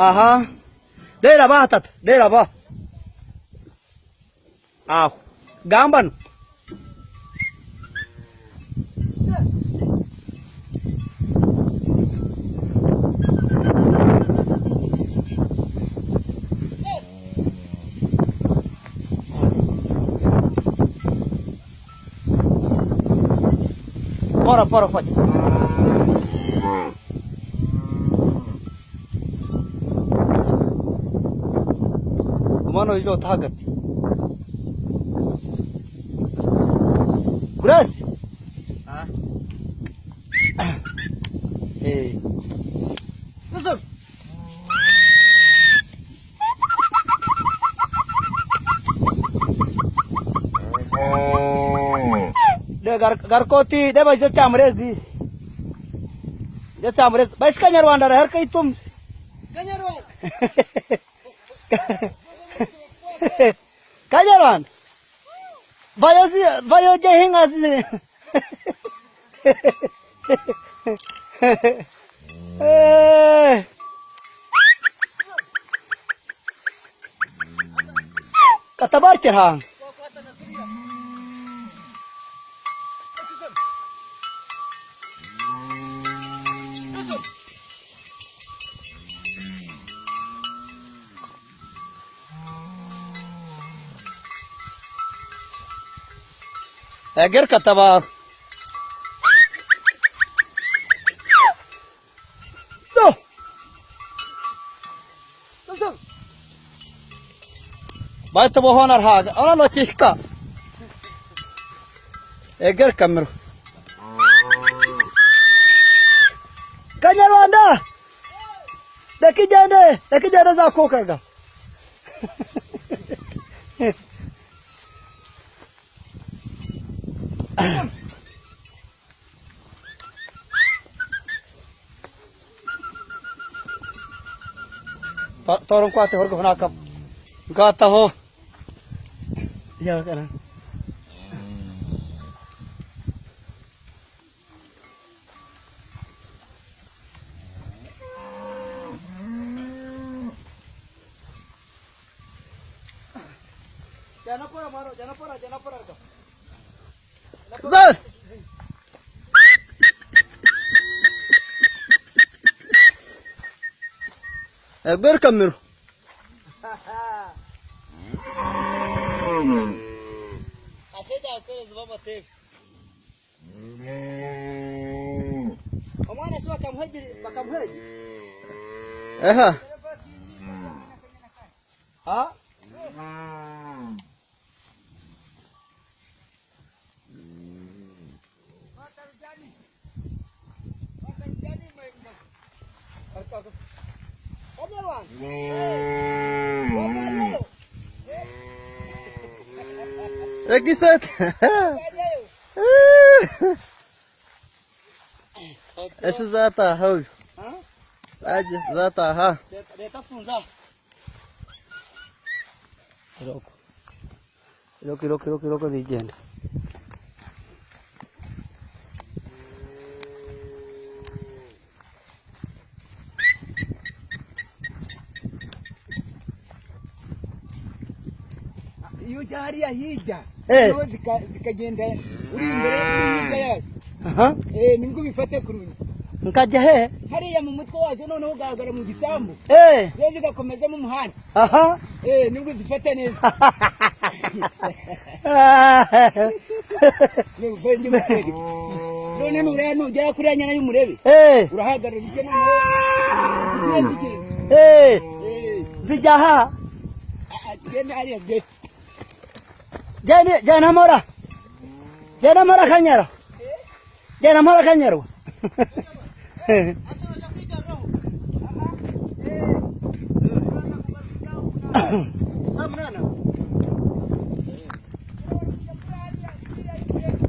Aha. Reero abaha tata, reero abaha. Aho. Gamba no. Pora pora fati. Omwana oija ota ahagati. Grace. Eh. Listen. Garukoti deba izo kyamurezi. Izo kyamurezi. Baisi kanyarwanda rahari kaitum. Kanyarwanda. Kanyarwanda. Vayo zi vayo je hinga zi. Eh. Katabarkir ha. Eger katabar. Do. Baitu bohona rahaga. Ora no chika. Eger kamero. Kanyarwanda. Dakijende, dakijende za kokaga. Torun kwate horgo hunaka. Gata ho. Ya kana. Zar. Eger kamero. Omwana si bakamuhegi bakamuhegi. Eha. Ha? Ekiset. Ese zataha uyu. Aje zataha. Leta funza. Iroko. Iroko iroko iroko iroko nigenda. Iyo ujya hariya hirya Eh. noneho zikagenda uri imbere uri hirya yazo Aha. Eh, nibwo ubifate kurungi Nkajya he? hariya mu mutwe wazo noneho ugahagarara mu gisambu Eh. zo zigakomeza mu muhanda Aha. Eh, nibwo uzifata neza none nureba nugera kuriya nyana y'umurebe Eh. urahagarara icyo noneho zigiye zigenda Eh. Eh, Zijya aha. ah, ah, tugende hariya ge Jana jana mora. Jana mora kanyaro. Jana mora kanyaro.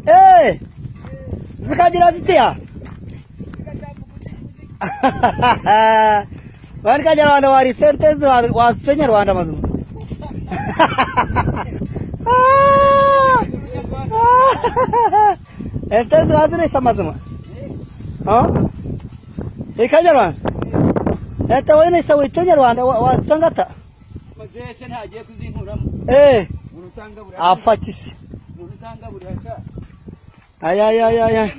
Eh. Zikagira zitiya. Bari kanyarwanda wari sentence wasutse nyarwanda mazima. Ente ziba zirisa mazima. Ikanyarwanda. Ente waine ise waitu Nyarwanda wazitongata? Eh. Afa kisi. Ayayayaya.